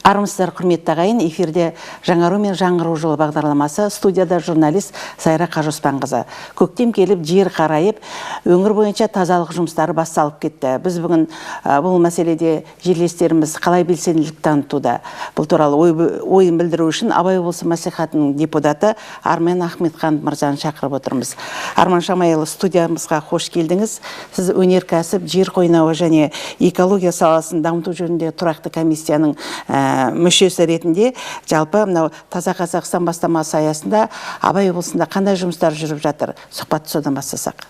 Армысыздар, құрметті ағайын, эфирде Жаңару мен жаңғыру жолы бағдарламасы, студияда журналист Сайра Қажоспанқызы. Көктем келіп, жер қарайып, өңір бойынша тазалық жұмыстары басталып кетті. Біз бүгін бұл мәселеде жерлестеріміз қалай белсенділік танытуда? Бұл туралы ойын білдіру үшін Абай облысы мәслихатының депутаты Арман Ахметхан мырзаны шақырып отырмыз. Арман Шамайұлы, студиямызға қош келдіңіз. Сіз өнеркәсіп, жер қойнауы және экология саласын дамыту жөнінде тұрақты комиссияның мүшесі ретінде жалпы мынау Таза Қазақстан бастамасы аясында Абай облысында қандай жұмыстар жүріп жатыр? Сұхбатты содан бастасақ.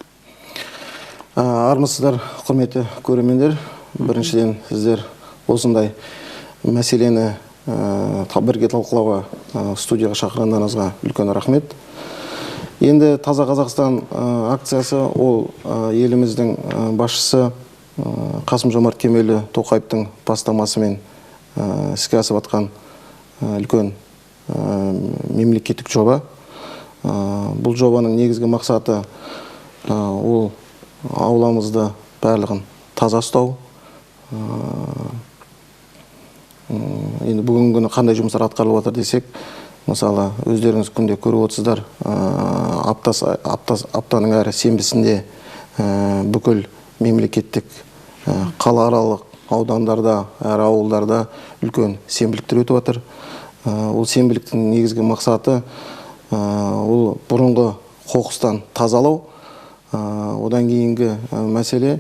Армысыздар, құрметті көрермендер. Біріншіден, сіздер осындай мәселені бірге талқылауға студияға шақырғандарыңызға үлкен рахмет. Енді Таза Қазақстан акциясы ол еліміздің басшысы Қасым-Жомарт Кемелұлы Тоқаевтың бастамасымен іске асып жатқан үлкен мемлекеттік жоба. Бұл жобаның негізгі мақсаты ол ауламызды барлығын таза ұстау. Енді бүгінгі күні қандай жұмыстар атқарылып жатыр десек, мысалы, өздеріңіз күнде көріп отырсыздар, аптаның әр сенбісінде бүкіл мемлекеттік қалааралық аудандарда, әр ауылдарда үлкен сенбіліктер өтіп жатыр. Ол сенбіліктің негізгі мақсаты ол бұрынғы қоқыстан тазалау. Одан кейінгі мәселе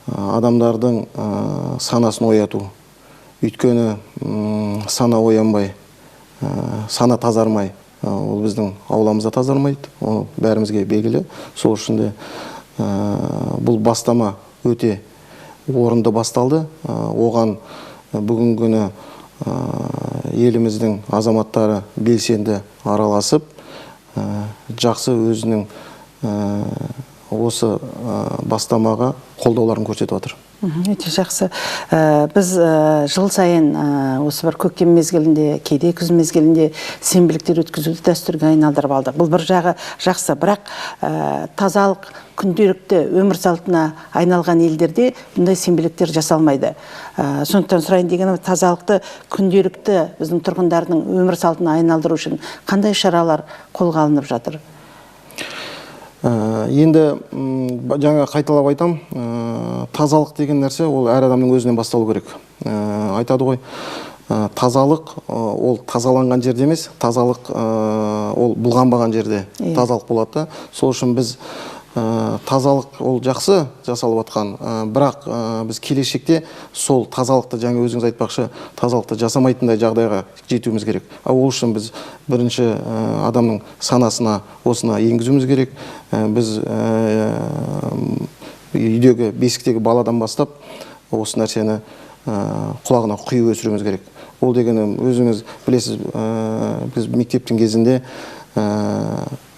адамдардың санасын ояту. Өйткені сана оянбай, сана тазармай, ол біздің ауламызда тазармайды, ол бәрімізге белгілі. Сол үшін де бұл бастама өте орынды басталды. Оған бүгінгі күні еліміздің азаматтары белсенді араласып, жақсы өзінің осы бастамаға қолдауларын көрсетіп отыр. Өте жақсы. Біз жыл сайын осы бір көктем мезгілінде, кейде күз мезгілінде сенбіліктер өткізуді дәстүрге айналдырып алдық. Бұл бір жағы жақсы, бірақ тазалық күнделікті өмір салтына айналған елдерде бұндай сенбіліктер жасалмайды. Сондықтан сұрайын дегенім, тазалықты күнделікті біздің тұрғындардың өмір салтына айналдыру үшін қандай шаралар қолға алынып жатыр? Енді жаңа қайталап айтам, тазалық деген нәрсе ол әр адамның өзінен басталу керек. Айтады ғой, тазалық ол тазаланған жерде емес, тазалық ол бұлғанбаған жерде тазалық болады. Сол үшін біз тазалық ол жақсы жасалып жатқан, бірақ біз келешекте сол тазалықты, жаңа өзіңіз айтпақшы, тазалықты жасамайтындай жағдайға жетуіміз керек. Ал ол үшін біз бірінші адамның санасына осыны енгізуіміз керек. Біз үйдегі, бесіктегі баладан бастап осы нәрсені құлағына құйып өсіруіміз керек. Ол дегені өзіңіз білесіз, біз мектептің кезінде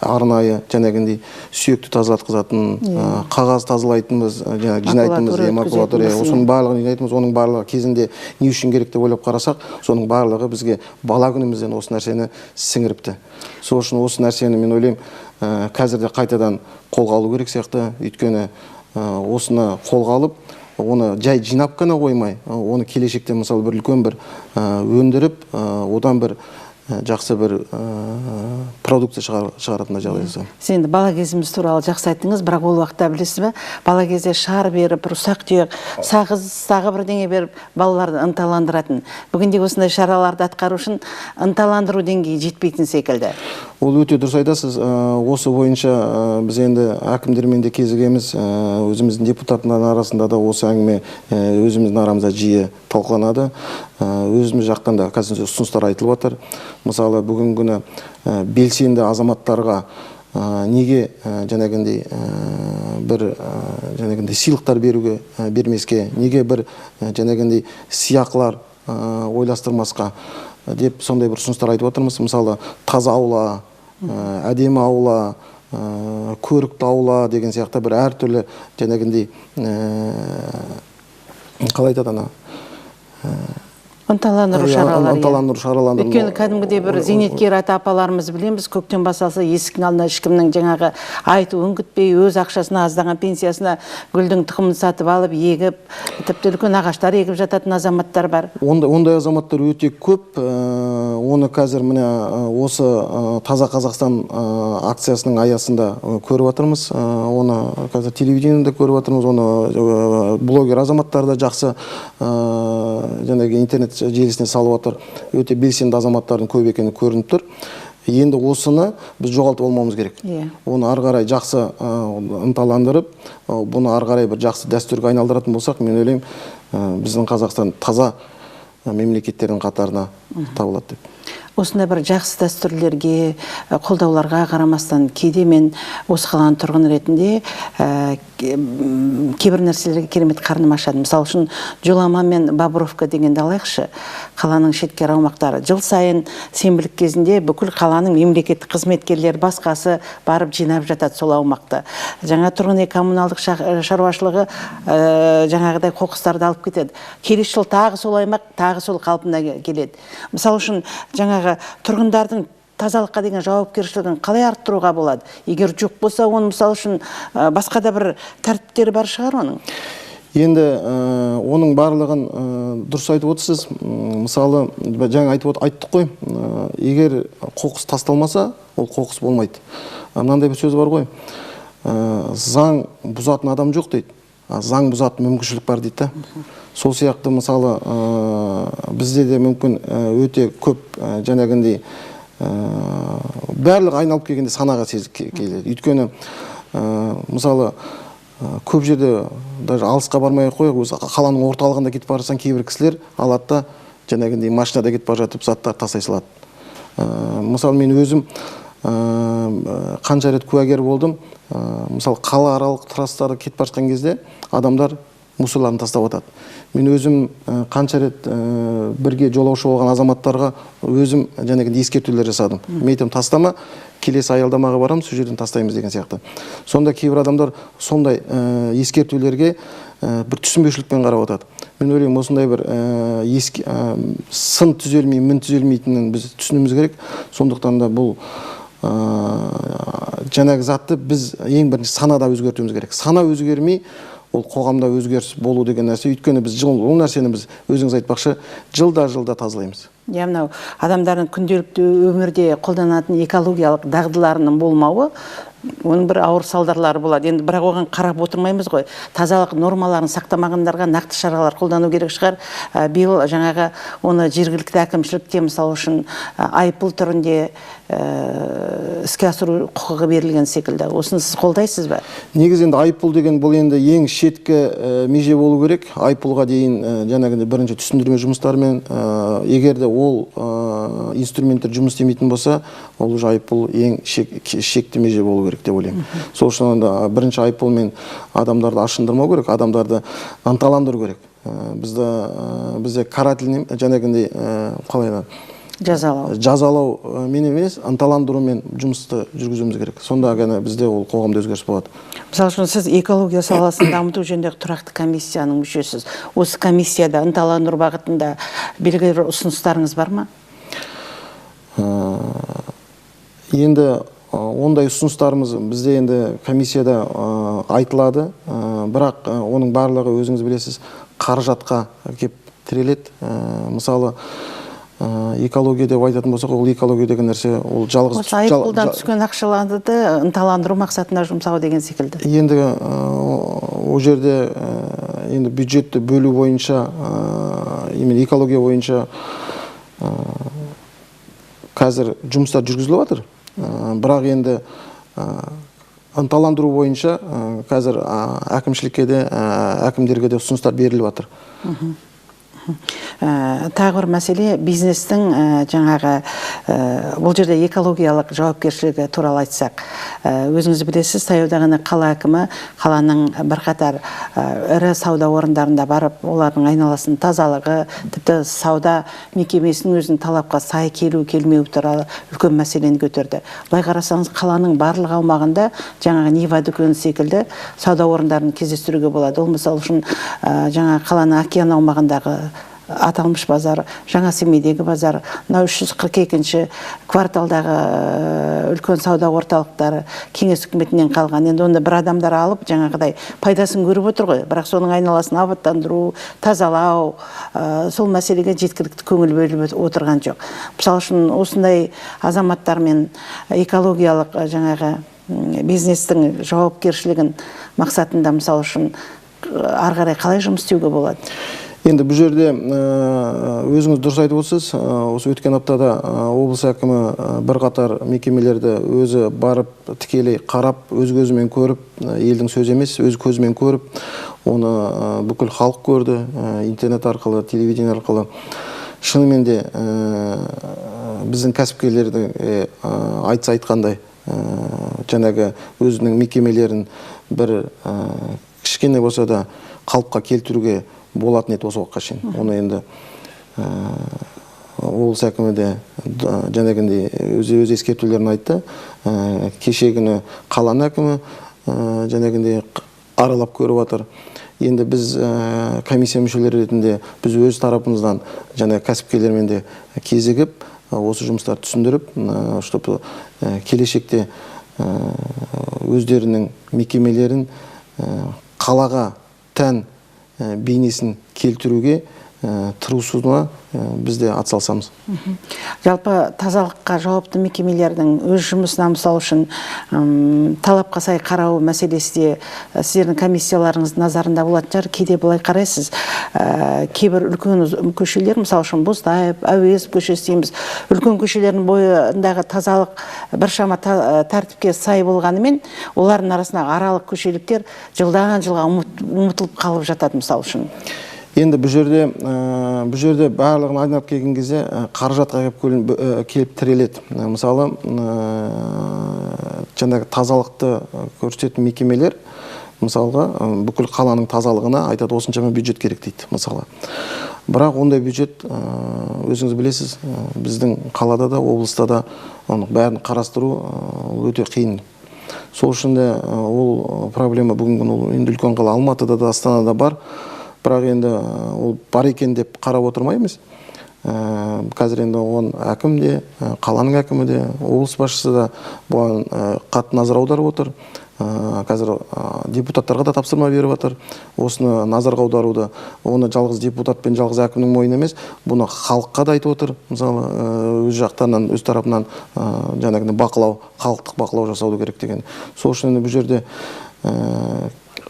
арнайы жаңағындай сүйекті тазалатқызатын, қағаз тазалайтынбыз, жинайтынбыз, макулатура, осының барлығын жинайтынбыз. Оның барлығы кезінде не үшін керек деп ойлап қарасақ, соның барлығы бізге бала күнімізден осы нәрсені сіңіріпті. Сол үшін осы нәрсені мен ойлаймын, қазір де қайтадан қолға алу керек сияқты. Өйткені осыны қолға алып, оны жай жинап қана қоймай, оны келешекте мысалы бір үлкен бір өндіріп, одан бір жақсы бір продукция шығаратындай жағдай жасау. Сіз енді бала кезіміз туралы жақсы айттыңыз, бірақ ол уақытта білесіз бе, бала кезде шар беріп, бір ұсақ түйек, сағыз, тағы бірдеңе беріп балаларды ынталандыратын. Бүгінде осындай шараларды атқару үшін ынталандыру деңгейі жетпейтін секілді. Ол өте дұрыс айтасыз. Осы бойынша біз енді әкімдермен де кезігеміз, өзіміздің депутаттардың арасында да осы әңгіме өзіміздің арамызда жиі талқыланады. Өзіміз жақтан да қазір ұсыныстар айтылып жатыр. Мысалы, бүгінгі күні белсенді азаматтарға неге жаңағындай бір жаңағындай сыйлықтар беруге бермеске, неге бір жаңағындай сыйақылар ойластырмасқа деп сондай бір ұсыныстар айтып отырмыз. Мысалы, таза аула, әдемі аула, көрікті аула деген сияқты бір әртүрлі жаңағындай қалай айтады ана Ынталандыру шаралары. Ынталандыру шаралары. Өйткені кәдімгідей бір зейнеткер ата апаларымыз білеміз, көктем басталса есіктің алдына ешкімнің жаңағы айтуын күтпей, өз ақшасына, аздаған пенсиясына гүлдің тұқымын сатып алып егіп, тіпті үлкен ағаштар егіп жататын азаматтар бар. Ондай азаматтар өте көп. Оны қазір міне осы Таза Қазақстан акциясының аясында көріп жатырмыз. Оны қазір телевидениеде көріп жатырмыз, оны блогер азаматтар да жақсы жаңағы интернет желісіне салып жатыр. Өте белсенді азаматтардың көп екені көрініп тұр. Енді осыны біз жоғалтып алмауымыз керек. Оны ары қарай жақсы ынталандырып, бұны ары қарай бір жақсы дәстүрге айналдыратын болсақ, мен ойлаймын, біздің Қазақстан таза мемлекеттердің қатарына табылады деп. Осындай бір жақсы дәстүрлерге, қолдауларға қарамастан, кейде мен осы қаланың тұрғыны ретінде кейбір нәрселерге керемет қарным ашады. Мысалы үшін, Жоламан мен Бобровка дегенді алайықшы, қаланың шеткері аумақтары. Жыл сайын сенбілік кезінде бүкіл қаланың мемлекеттік қызметкерлері басқасы барып жинап жатады сол аумақты. Жаңа тұрғын үй коммуналдық шаруашылығы жаңағыдай қоқыстарды алып кетеді. Келесі жыл тағы сол аймақ, тағы сол қалпына келеді. Мысалы үшін, жаңағы тұрғындардың тазалыққа деген жауапкершілігін қалай арттыруға болады? Егер жоқ болса, оның мысалы үшін басқа да бір тәртіптері бар шығар оның. Енді оның барлығын дұрыс айтып отырсыз. Мысалы, жаңа айттық қой, егер қоқыс тасталмаса, ол қоқыс болмайды. Мынандай бір сөз бар ғой, заң бұзатын адам жоқ дейді, заң бұзатын мүмкіншілік бар дейді да. Сол сияқты, мысалы, бізде де мүмкін өте көп жаңағындай барлығы айналып келгенде санаға келеді. Өйткені, мысалы, көп жерде даже алысқа бармай ақ қояйық, өзі қаланың орталығында кетіп бара жатсаң, кейбір кісілер алады да жаңағындай машинада кетіп бара жатып заттар тастай салады. Мысалы, мен өзім қанша рет куәгер болдым. Мысалы, қалааралық трассаларда кетіп бара жатқан кезде адамдар мусорларын тастап жатады. Мен өзім қанша рет бірге жолаушы болған азаматтарға өзім жаңағындай ескертулер жасадым. Мен айтамын, тастама, келесі аялдамаға барамыз, сол жерден тастаймыз деген сияқты. Сонда кейбір адамдар сондай ескертулерге бір түсінбеушілікпен қарап отырады. Мен ойлаймын, осындай бір сын түзелмей, мін түзелмейтінін біз түсінуіміз керек. Сондықтан да бұл жаңағы затты біз ең бірінші санада өзгертуіміз керек. Сана өзгермей, ол қоғамда өзгеріс болу деген нәрсе. Өйткені біз ол нәрсені біз, өзіңіз айтпақшы, жылда-жылда тазалаймыз. Иә, мынау адамдардың күнделікті өмірде қолданатын экологиялық дағдыларының болмауы, оның бір ауыр салдарлары болады. Енді бірақ оған қарап отырмаймыз ғой. Тазалық нормаларын сақтамағандарға нақты шаралар қолдану керек шығар. Биыл жаңағы оны жергілікті әкімшілікте, мысалы үшін, айыппұл түрінде іске асыру құқығы берілген секілді. Осыны сіз қолдайсыз ба? Негізі енді айыппұл деген бұл енді ең шеткі меже болу керек. Айыппұлға дейін жаңағындай бірінші түсіндірме жұмыстарымен, егер де ол инструменттер жұмыс істемейтін болса, ол уже айыппұл ең шекті меже болу керек деп ойлаймын. Сол үшін енді бірінші айыппұлмен адамдарды ашындырмау керек, адамдарды ынталандыру керек. Бізде карательный, жаңағындай, қалай еді? Жазалау. Жазалау мен емес, ынталандырумен жұмысты жүргізуіміз керек. Сонда ғана бізде ол қоғамда өзгеріс болады. Мысалы үшін, сіз экология саласын дамыту жөніндегі тұрақты комиссияның мүшесісіз. Осы комиссияда ынталандыру бағытында белгілі бір ұсыныстарыңыз бар ма? Енді ондай ұсыныстарымыз бізде енді комиссияда айтылады, бірақ оның барлығы, өзіңіз білесіз, қаражатқа кеп тіреледі. Мысалы, экология деп айтатын болсақ, ол экология деген нәрсе ол жалғыз Осы айыппұлдан түскен ақшаларды да ынталандыру мақсатында жұмсау деген секілді. Енді ол жерде енді бюджетті бөлу бойынша, именно экология бойынша қазір жұмыстар жүргізіліп жатыр. Бірақ енді ынталандыру бойынша қазір әкімшілікке де, әкімдерге де ұсыныстар беріліп жатыр. Тағы бір мәселе бизнестің, жаңағы, бұл жерде экологиялық жауапкершілігі туралы айтсақ. Өзіңіз білесіз, таяуда ғана қала әкімі қаланың бірқатар ірі сауда орындарында барып, олардың айналасының тазалығы, тіпті сауда мекемесінің өзінің талапқа сай келу келмеуі туралы үлкен мәселені көтерді. Былай қарасаңыз, қаланың барлық аумағында жаңағы Нива дүкені секілді сауда орындарын кездестіруге болады. Ол мысалы үшін, жаңағы қаланың океан аумағындағы Аталмыш базар, Жаңа Семейдегі базар, мынау 342-ші кварталдағы үлкен сауда орталықтары кеңес үкіметінен қалған. Енді оны бір адамдар алып, жаңағыдай пайдасын көріп отыр ғой. Бірақ соның айналасын абаттандыру, тазалау, сол мәселеге жеткілікті көңіл бөліп отырған жоқ. Мысалы үшін, осындай азаматтармен экологиялық жаңағы бизнестің жауапкершілігін мақсатында, мысалы үшін, ары қарай қалай жұмыс істеуге болады? Енді бұл жерде өзіңіз дұрыс айтып отырсыз. Осы өткен аптада облыс әкімі бірқатар мекемелерді өзі барып тікелей қарап, өз көзімен көріп, елдің сөзі емес, өз көзімен көріп, оны бүкіл халық көрді, интернет арқылы, телевидение арқылы. Шынымен де біздің кәсіпкерлердің айтса айтқандай, жаңағы өзінің мекемелерін бір кішкене болса да қалыпқа келтіруге болатын еді осы уақытқа шейін. Оны енді облыс әкімі де жаңағындай өз ескертулерін айтты. Кеше күні қаланың әкімі жаңағындай аралап көріп жатыр. Енді біз комиссия мүшелері ретінде біз өз тарапымыздан жаңа кәсіпкерлермен де кезігіп, осы жұмыстарды түсіндіріп, чтобы келешекте өздерінің мекемелерін қалаға тән бейнесін келтіруге тырысуына біз де атсалысамыз. Жалпы тазалыққа жауапты мекемелердің өз жұмысына, мысал үшін, талапқа сай қарау мәселесі де сіздердің комиссияларыңыздың назарында болатын шығар. Кейде былай қарайсыз, кейбір үлкен көшелер, мысал үшін, Боздаев, Әуезов көшесі дейміз, үлкен көшелердің бойындағы тазалық біршама тәртіпке сай болғанымен, олардың арасындағы аралық көшеліктер жылдан жылға ұмытылып қалып жатады, мысал үшін. Енді бұл жерде барлығын айналып келген кезде қаражатқа келіп тіреледі. Мысалы, жаңағы тазалықты көрсететін мекемелер, мысалға, бүкіл қаланың тазалығына айтады, осыншама бюджет керек дейді, мысалы. Бірақ ондай бюджет, өзіңіз білесіз, біздің қалада да, облыста да оның бәрін қарастыру өте қиын. Сол үшін де ол проблема бүгінгі күні, ол енді үлкен қала Алматыда да, Астанада бар. Бірақ енді ол бар екен деп қарап отырмаймыз. Қазір енді оған әкім де, қаланың әкімі де, облыс басшысы да бұған қатты назар аударып отыр. Қазір депутаттарға да тапсырма беріп жатыр. Осыны назарға аударуды, оны жалғыз депутат пен жалғыз әкімнің мойнына емес, бұны халыққа да айтып отыр. Мысалы, өз жақтарынан, өз тарапынан жаңағыдай бақылау, халықтық бақылау жасауды керек деген. Сол үшін енді бұл жерде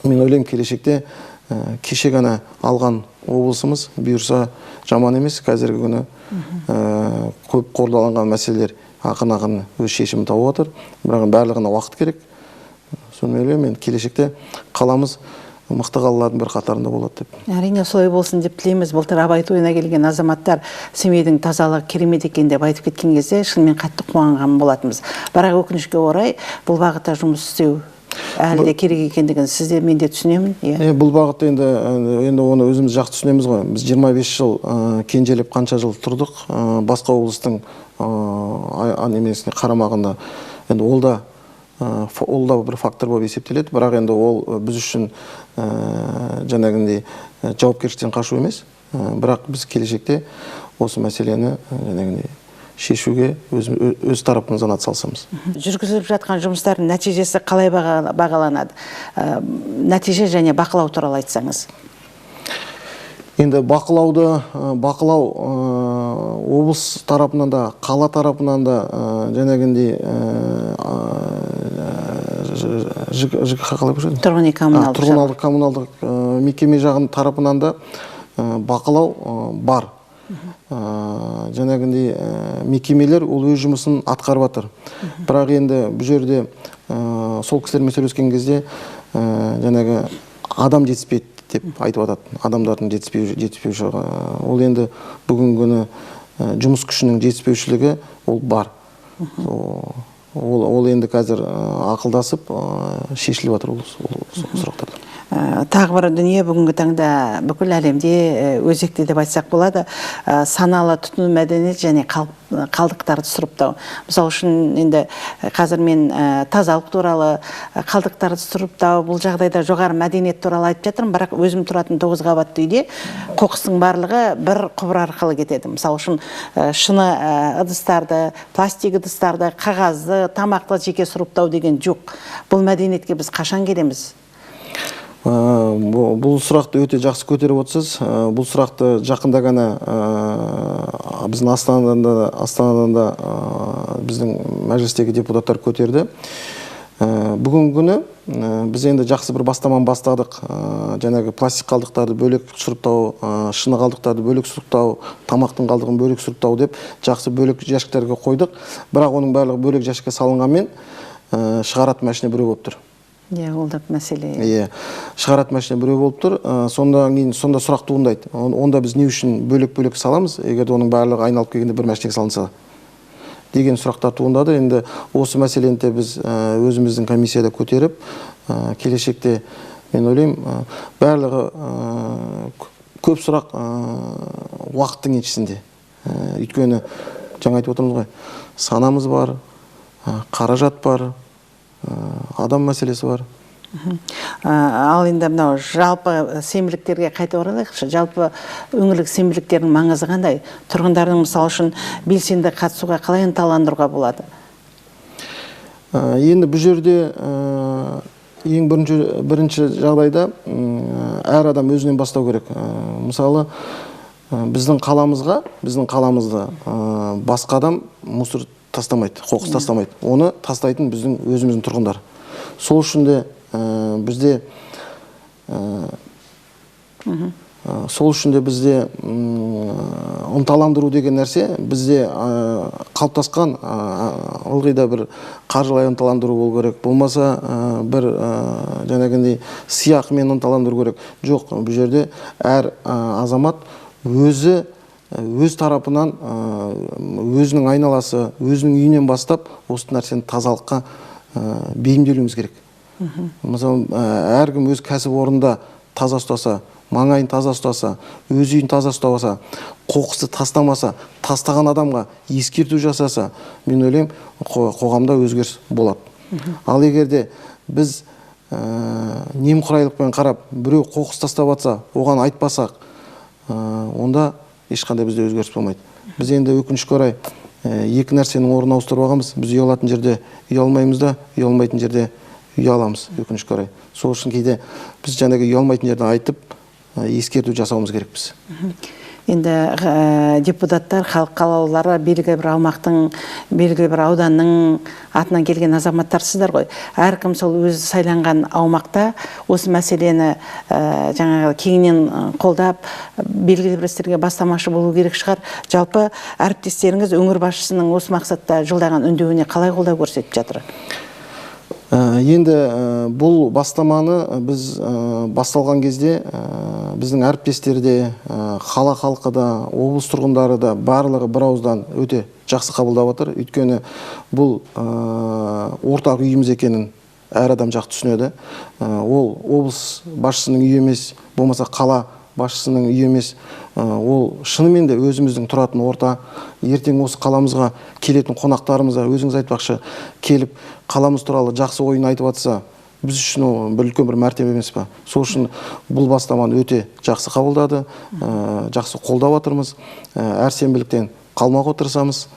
мен ойлаймын, келешекте кеше ғана алған облысымыз бұйырса жаман емес, қазіргі күні көп қордаланған мәселелер ақырын-ақырын өз шешімін тауып отыр. Бірақ барлығына уақыт керек. Сонымен ойлаймын, енді келешекте қаламыз мықты қалалардың бір қатарында болады деп. Әрине, солай болсын деп тілейміз. Былтыр Абай тойына келген азаматтар Семейдің тазалығы керемет екен деп айтып кеткен кезде шынымен қатты қуанған болатынбыз. Бірақ өкінішке орай бұл бағытта жұмыс істеу әлі де керек екендігін сіз де, мен де түсінемін. Бұл бағытта енді оны өзіміз жақсы түсінеміз ғой. Біз 25 жыл кенжелеп қанша жыл тұрдық, басқа облыстың немесіне қарамағында. Енді ол да бір фактор болып есептеледі, бірақ енді ол біз үшін жаңағындай жауапкершіліктен қашу емес. Бірақ біз келешекте осы мәселені жаңағындай шешуге өз тарапымыздан атсалысамыз. Жүргізіліп жатқан жұмыстардың нәтижесі қалай бағаланады? Нәтиже және бақылау туралы айтсаңыз. Енді бақылау облыс тарапынан да, қала тарапынан да, жаңағындай, ЖКХ қалай болушы еді? Тұрғын үй коммуналдық Тұрғын коммуналдық мекеме жағының тарапынан да бақылау бар. Жаңағындай мекемелер ол өз жұмысын атқарып жатыр. Бірақ енді бұл жерде сол кісілермен сөйлескен кезде жаңағы адам жетіспейді деп айтып жатады. Адамдардың жетіспеушілігі. Ол енді бүгінгі күні жұмыс күшінің жетіспеушілігі ол бар. Ол енді қазір ақылдасып шешіліп жатыр ол сұрақтар. Тағы бір дүние бүгінгі таңда бүкіл әлемде өзекті деп айтсақ болады, саналы тұтыну мәдениеті және қалдықтарды сұрыптау. Мысалы үшін, енді қазір мен тазалық туралы, қалдықтарды сұрыптау, бұл жағдайда жоғары мәдениет туралы айтып жатырмын, бірақ өзім тұратын 9 қабатты үйде қоқыстың барлығы бір құбыр арқылы кетеді. Мысалы үшін, шыны ыдыстарды, пластик ыдыстарды, қағазды, тамақты жеке сұрыптау деген жоқ. Бұл мәдениетке біз қашан келеміз? Бұл сұрақты өте жақсы көтеріп отырсыз. Бұл сұрақты жақында ғана біздің Астанадан да біздің мәжілістегі депутаттар көтерді. Бүгінгі күні біз енді жақсы бір бастаманы бастадық. Жаңағы пластик қалдықтарды бөлек сұрыптау, шыны қалдықтарды бөлек сұрыптау, тамақтың қалдығын бөлек сұрыптау деп жақсы бөлек жәшіктерге қойдық. Бірақ оның барлығы бөлек жәшікке салынғанмен, шығаратын машина біреу болып тұр. Иә, ол да мәселе. Иә, шығаратын машина біреу болып тұр. Сондан кейін сонда сұрақ туындайды. Онда біз не үшін бөлек-бөлек саламыз, егер де оның барлығы айналып келгенде бір машинаға салынса деген сұрақтар туындады. Енді осы мәселені де біз өзіміздің комиссияда көтеріп, келешекте мен ойлаймын, барлығы көп сұрақ уақыттың еншісінде. Өйткені жаңа айтып отырмыз ғой, санамыз бар, қаражат бар, адам мәселесі бар. Ал енді мынау жалпы сенбіліктерге қайта оралайықшы. Жалпы өңірлік сенбіліктердің маңызы қандай? Тұрғындардың мысалы үшін белсенді қатысуға қалай ынталандыруға болады? Енді бұл жерде ең бірінші жағдайда әр адам өзінен бастау керек. Мысалы, біздің қаламызда басқа адам мусор тастамайды, қоқыс тастамайды. Оны тастайтын біздің өзіміздің тұрғындар. Сол үшін де бізде сол үшін де бізде ынталандыру деген нәрсе бізде қалыптасқан, ылғи да бір қаржылай ынталандыру болу керек, болмаса бір жаңағындай сыйақымен ынталандыру керек. Жоқ, бұл жерде әр азамат өзі өз тарапынан, өзінің айналасы, өзінің үйінен бастап осы нәрсені тазалыққа бейімделуіміз керек. Мысалы, әркім өз кәсіпорнында таза ұстаса, маңайын таза ұстаса, өз үйін таза ұстаса, қоқысты тастамаса, тастаған адамға ескерту жасаса, мен ойлаймын, қоғамда өзгеріс болады. Ал егер де біз немқұрайлықпен қарап, біреу қоқыс тастап жатса, оған айтпасақ, онда ешқандай бізде өзгеріс болмайды. Біз енді өкінішке орай екі нәрсенің орнын ауыстырып алғанбыз. Біз ұялатын жерде ұялмаймыз да, ұялмайтын жерде ұяламыз, өкінішке орай. Сол үшін кейде біз жаңағы ұялмайтын жерде айтып, ескерту жасауымыз керекпіз. Енді депутаттар, халық қалаулылары белгілі бір аумақтың, белгілі бір ауданның атынан келген азаматтарсыздар ғой. Әркім сол өзі сайланған аумақта осы мәселені жаңағы кеңінен қолдап, белгілі бір істерге бастамашы болу керек шығар. Жалпы әріптестеріңіз өңір басшысының осы мақсатта жолдаған үндеуіне қалай қолдау көрсетіп жатыр? Енді бұл бастаманы біз басталған кезде біздің әріптестер де, қала халқы да, облыс тұрғындары да барлығы бір ауыздан өте жақсы қабылдап отыр. Өйткені бұл ортақ үйіміз екенін әр адам жақсы түсінеді. Ол облыс басшысының үйі емес, болмаса қала басшысының үйі емес. Ол шынымен де өзіміздің тұратын орта. Ертең осы қаламызға келетін қонақтарымызға, өзіңіз айтпақшы, келіп қаламыз туралы жақсы ойын айтып жатса, біз үшін ол бір үлкен бір мәртебе емес па? Сол үшін бұл бастаманы өте жақсы қабылдады, жақсы қолдап жатырмыз. Әр сенбіліктен қалмауға тырысамыз.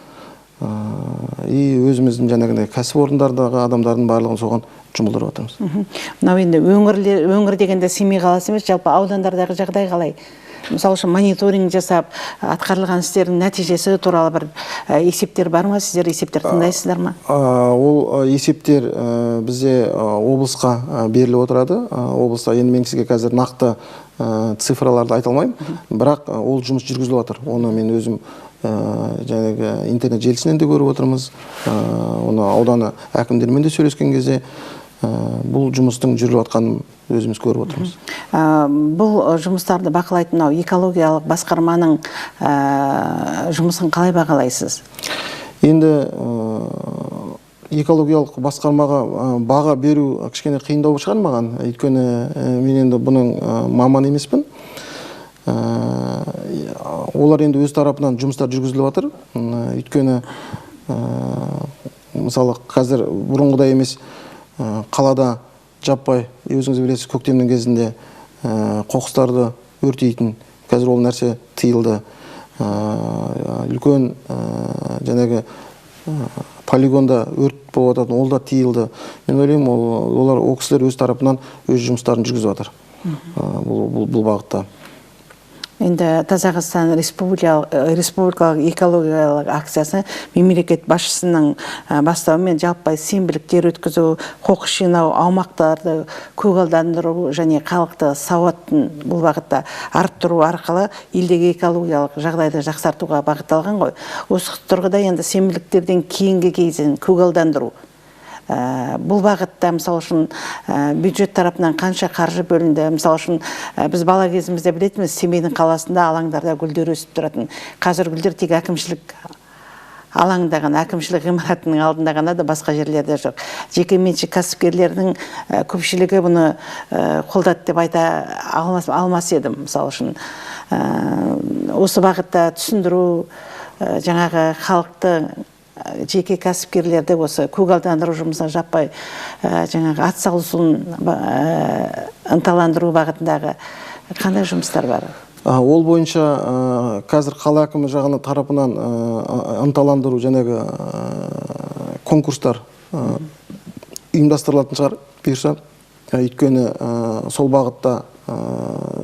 И өзіміздің жаңағындай кәсіпорындардағы адамдардың барлығын соған жұмылдырып жатырмыз. Мынау енді өңір дегенде Семей қаласы емес, жалпы аудандардағы жағдай қалай? Мысалы үшін мониторинг жасап, атқарылған істердің нәтижесі туралы бір есептер бар ма? Сіздер есептер тыңдайсыздар ма? Ол есептер бізде облысқа беріліп отырады. Облыста енді мен сізге қазір нақты цифраларды айта алмаймын, бірақ ол жұмыс жүргізіліп жатыр. Оны мен өзім жаңағы интернет желісінен де көріп отырмыз. Оны ауданы әкімдермен де сөйлескен кезде бұл жұмыстың жүріп жатқанын өзіміз көріп отырмыз. Бұл жұмыстарды бақылайтын мынау экологиялық басқарманың жұмысын қалай бағалайсыз? Енді Экологиялық басқармаға баға беру кішкене қиындау шығар маған, өйткені мен енді бұның маман емеспін. Олар енді өз тарапынан жұмыстар жүргізіліп жатыр. Өйткені мысалы қазір бұрынғыдай емес, қалада жаппай, өзіңіз білесіз, көктемнің кезінде қоқыстарды өртейтін, қазір ол нәрсе тыйылды. Үлкен жаңағы полигонда өрт болып жататын, ол да тыйылды. Мен ойлаймын, олар, ол кісілер өз тарапынан өз жұмыстарын жүргізіп жатыр бұл бағытта. Енді Таза Қазақстан республикалық экологиялық акциясы мемлекет басшысының бастауымен жалпы сенбіліктер өткізу, қоқыс жинау, аумақтарды көгалдандыру және халықты сауатын бұл бағытта арттыру арқылы елдегі экологиялық жағдайды жақсартуға бағытталған ғой. Осы тұрғыда енді сенбіліктерден кейінгі кезең көгалдандыру. Бұл бағытта, мысалы үшін, бюджет тарапынан қанша қаржы бөлінді? Мысалы үшін, біз бала кезімізде білетінбіз, Семейдің қаласында алаңдарда гүлдер өсіп тұратын. Қазір гүлдер тек әкімшілік алаңда ғана, әкімшілік ғимаратының алдында ғана да, басқа жерлерде жоқ. Жеке меншік кәсіпкерлердің көпшілігі бұны қолдады деп айта алмас едім. Мысалы үшін, осы бағытта түсіндіру, жаңағы халықты, жеке кәсіпкерлерді осы көгалдандыру жұмысына жаппай жаңағы атсалысуын ынталандыру бағытындағы қандай жұмыстар бар? Ол бойынша қазір қала әкімі жағынан тарапынан ынталандыру жаңағы конкурстар ұйымдастырылатын шығар бұйырса. Өйткені сол бағытта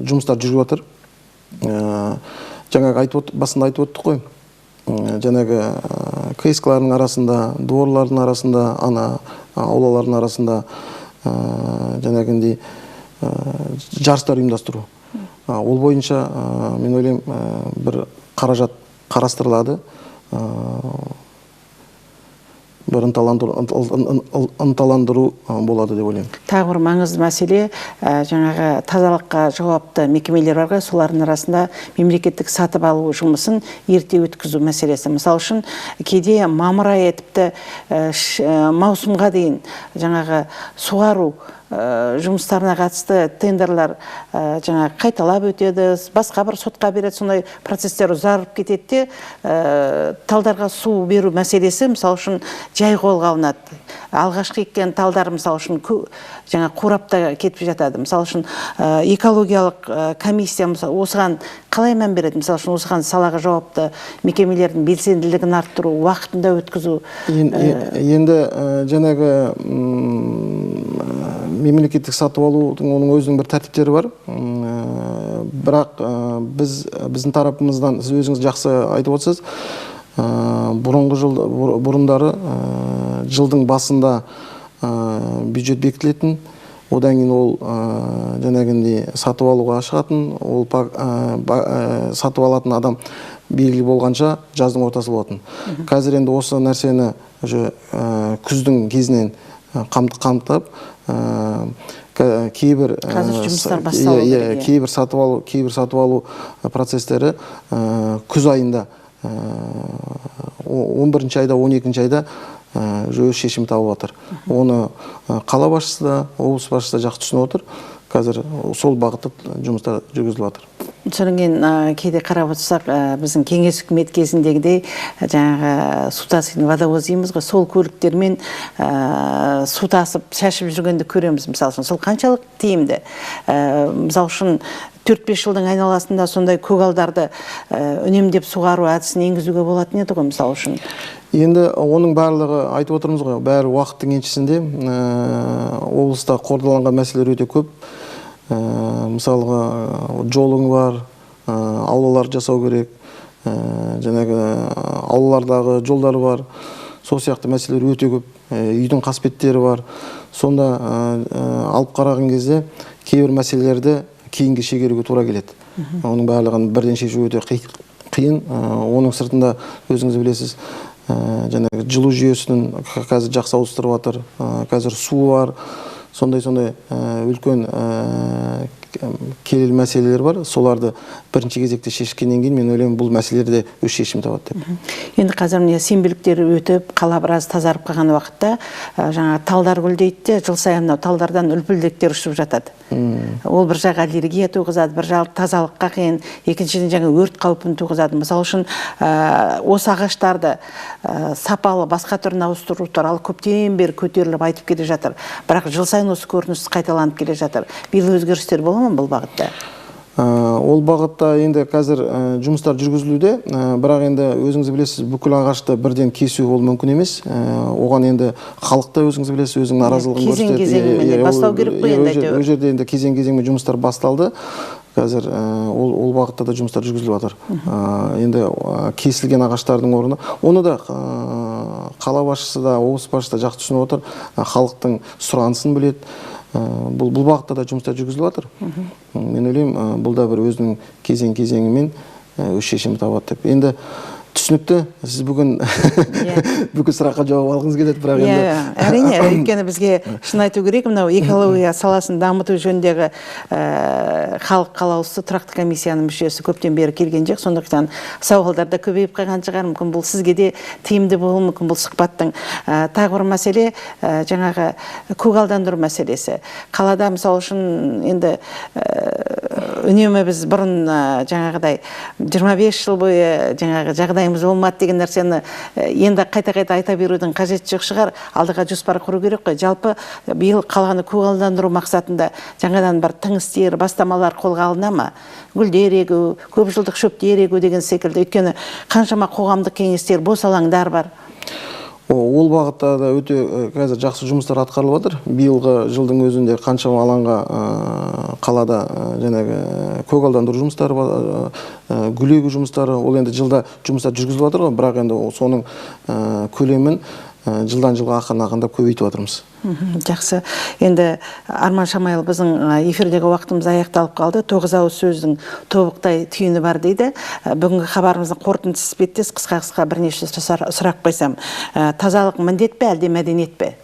жұмыстар жүріп жатыр. Жаңағы басында айтып өттік қой. Жаңағы КСК-лардың арасында, дворлардың арасында, ана аулалардың арасында жаңағындай жарыстар ұйымдастыру. Ол бойынша мен ойлаймын, бір қаражат қарастырылады, бір ынталандыру болады деп ойлаймын. Тағы бір маңызды мәселе, жаңағы тазалыққа жауапты мекемелер бар ғой, солардың арасында мемлекеттік сатып алу жұмысын ерте өткізу мәселесі. Мысалы үшін, кейде мамыр айы, тіпті маусымға дейін жаңағы суару жұмыстарына қатысты тендерлер жаңағы қайталап өтеді, басқа бір сотқа береді, сондай процесстер ұзарып кетеді де, талдарға су беру мәселесі, мысалы үшін, жай қолға алынады. Алғашқы еккен талдар, мысалы үшін, жаңа қурап та кетіп жатады. Мысалы үшін, экологиялық комиссия осыған қалай мән береді? Мысалы үшін, осыған салаға жауапты мекемелердің белсенділігін арттыру, уақытында өткізу. Енді жаңағы мемлекеттік сатып алудың оның өзінің бір тәртіптері бар. Бірақ біздің тарапымыздан, сіз өзіңіз жақсы айтып отырсыз, бұрынғы жыл, бұрындары жылдың басында бюджет бекітілетін, одан кейін ол жаңағындай сатып алуға шығатын, ол сатып алатын адам белгілі болғанша жаздың ортасы болатын. Қазір енді осы нәрсені уже күздің кезінен қамтып, кейбір Қазір жұмыстар басталу керек, иә. Кейбір сатып алу процестері күз айында, 11 айда, 12 айда уже өз шешімін тауып жатыр. Оны қала басшысы да, облыс басшысы да жақсы түсініп отыр. Қазір сол бағытта жұмыстар жүргізіліп жатыр. Содан кейін кейде қарап отырсақ, біздің кеңес үкімет кезіндегідей жаңағы су таситын водовоз дейміз ғой, сол көліктермен су тасып шашып жүргенді көреміз. Мысалы үшін, сол қаншалық тиімді? Мысалы үшін, 4-5 жылдың айналасында сондай көгалдарды үнемдеп суғару әдісін енгізуге болатын еді ғой, мысалы үшін. Енді оның барлығы, айтып отырмыз ғой, бәрі уақыттың еншісінде. Облыста қордаланған мәселелер өте көп. Мысалға, жолың бар, аулалар жасау керек, жаңағы аулалардағы жолдар бар, сол сияқты мәселелер өте көп. Үйдің қасбеттері бар. Сонда алып қараған кезде кейбір мәселелерді кейінге шегеруге тура келеді. Оның барлығын бірден шешу өте қиын. Оның сыртында, өзіңіз білесіз, жаңағы жылу жүйесінің қазір жақсы ауыстырып жатыр. Қазір су бар. Сондай үлкен келелі мәселелер бар. Соларды бірінші кезекте шешкеннен кейін мен ойлаймын, бұл мәселелер де өз шешімін табады деп. Енді қазір міне сенбіліктер өтіп, қала біраз тазарып қалған уақытта жаңа талдар гүлдейді де, жыл сайын мынау талдардан үлпілдектер ұшып жатады. Ол бір жағы аллергия туғызады, бір жағы тазалыққа қиын, екіншіден жаңа өрт қаупін туғызады. Мысалы үшін, осы ағаштарды сапалы басқа түрін ауыстыру туралы көптен бері көтеріліп айтып келе жатыр. Бірақ жыл сайын осы көрініс қайталанып келе жатыр. Биыл өзгерістер бола ма бұл бағытта? Ол бағытта енді қазір жұмыстар жүргізілуде, бірақ енді өзіңіз білесіз, бүкіл ағашты бірден кесу ол мүмкін емес. Оған енді халық та өзіңіз білесіз, өзінің наразылығын Кезең көрсетеді. кезеңімен бастау керек қой енді әйтеуір. Ол жерде енді кезең-кезеңмен жұмыстар басталды. Қазір ол бағытта да жұмыстар жүргізіліп жатыр. Енді кесілген ағаштардың орнына, оны да қала басшысы да, облыс басшысы да жақсы түсініп отыр. Халықтың сұранысын біледі. Бұл бағытта да жұмыстар жүргізіліп жатыр. Мен ойлаймын, бұл да бір өзінің кезең-кезеңімен өз шешімін табады деп. Енді түсінікті, сіз бүгін бүкіл сұраққа жауап алғыңыз келеді, бірақ енді Әрине, өйткені бізге шын айту керек, мынау экология саласын дамыту жөніндегі халық қалаулысы тұрақты комиссияның мүшесі көптен бері келген жоқ, сондықтан сауалдар да көбейіп қалған шығар, мүмкін бұл сізге де тиімді болуы мүмкін бұл сұхбаттың. Тағы бір мәселе, жаңағы көгалдандыру мәселесі. Қалада мысалы үшін енді үнемі біз бұрын жаңағыдай 25 жыл бойы жаңағы жағдайымыз болмады деген нәрсені енді қайта-қайта айта берудің қажеті жоқ шығар. Алдыға жоспар құру керек қой. Жалпы биыл қаланы көгалдандыру мақсатында жаңадан бір тың істер, бастамалар қолға алына ма? Гүлдер егу, көп жылдық шөптер егу деген секілді. Өйткені қаншама қоғамдық кеңестер, бос алаңдар бар. Ол бағытта да өте қазір жақсы жұмыстар атқарылып жатыр. Биылғы жылдың өзінде қаншама алаңға қалада жаңағы көгалдандыру жұмыстары бар, гүл егу жұмыстары, ол енді жылда жұмыстар жүргізіліп жатыр ғой, бірақ енді соның көлемін жылдан жылға ақырын-ақырындап көбейтіп жатырмыз. Жақсы. Енді Арман Шамайұлы, біздің эфирдегі уақытымыз аяқталып қалды. 9 ауыз сөздің тобықтай түйіні бар дейді. Бүгінгі хабарымыздың қорытындысы іспеттес қысқа-қысқа бірнеше сұрақ қойсам. Тазалық міндет пе, әлде мәдениет пе?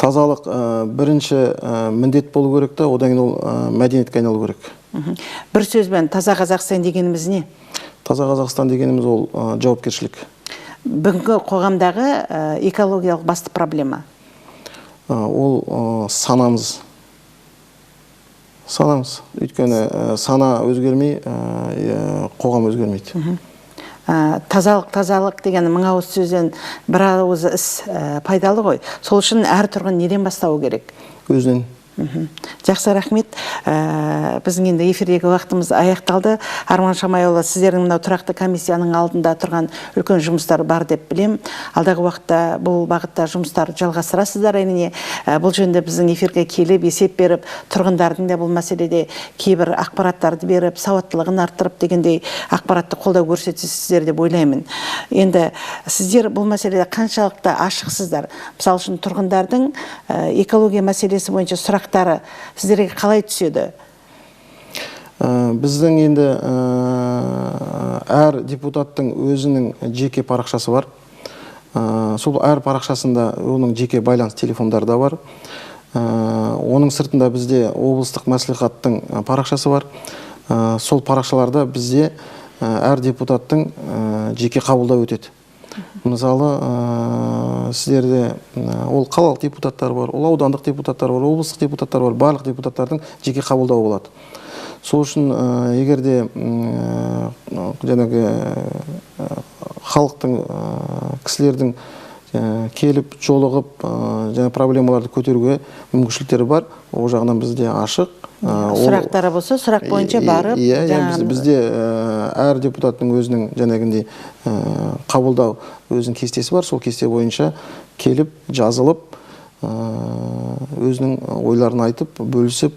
Тазалық бірінші міндет болу керек та, одан кейін ол мәдениетке айналу керек. Бір сөзбен таза Қазақстан дегеніміз не? Таза Қазақстан дегеніміз ол жауапкершілік. Бүгінгі қоғамдағы экологиялық басты проблема? Ол санамыз. Санамыз. Өйткені сана өзгермей, қоғам өзгермейді. Тазалық, тазалық деген мың ауыз сөзден бір ауыз іс пайдалы ғой. Сол үшін әр тұрғын неден бастауы керек? Өзінен. Жақсы, рахмет. Біздің енді эфирдегі уақытымыз аяқталды. Арман Шамайұлы, сіздердің мынау тұрақты комиссияның алдында тұрған үлкен жұмыстар бар деп білем. Алдағы уақытта бұл бағытта жұмыстарды жалғастырасыздар әрине. Бұл жөнінде біздің эфирге келіп, есеп беріп, тұрғындардың да бұл мәселеде кейбір ақпараттарды беріп, сауаттылығын арттырып дегендей ақпаратты қолдау көрсетесіздер деп ойлаймын. Енді сіздер бұл мәселеде қаншалықты ашықсыздар? Мысалы үшін тұрғындардың экология мәселесі бойынша сұрақ сіздерге қалай түседі? Біздің енді әр депутаттың өзінің жеке парақшасы бар. Сол әр парақшасында оның жеке байланыс телефондары да бар. Оның сыртында бізде облыстық мәслихаттың парақшасы бар. Сол парақшаларда бізде әр депутаттың жеке қабылдау өтеді. Мысалы, сіздерде ол қалалық депутаттар бар, ол аудандық депутаттар бар, облыстық депутаттар бар, барлық депутаттардың жеке қабылдауы болады. Сол үшін егер де жаңағы халықтың, кісілердің келіп, жолығып, жаңа проблемаларды көтеруге мүмкіншіліктері бар, ол жағынан бізде ашық. Сұрақтары болса, сұрақ бойынша барып, жаңағы Бізде әр депутаттың өзінің жаңағындай қабылдау өзінің кестесі бар, сол кесте бойынша келіп, жазылып, өзінің ойларын айтып, бөлісіп,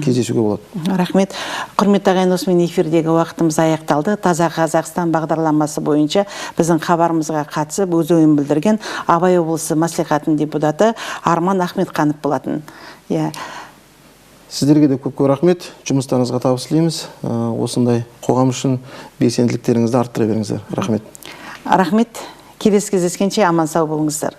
кездесуге болады. Рахмет. Құрметті ағайын, осымен эфирдегі уақытымыз аяқталды. Таза Қазақстан бағдарламасы бойынша біздің хабарымызға қатысып, өз ойын білдірген Абай облысы мәслихатының депутаты Арман Ахметқанов болатын. Сіздерге де көп-көп рахмет. Жұмыстарыңызға табыс тілейміз. Осындай қоғам үшін белсенділіктеріңізді арттыра беріңіздер. Рахмет. Рахмет. Келесі кездескенше аман сау болыңыздар.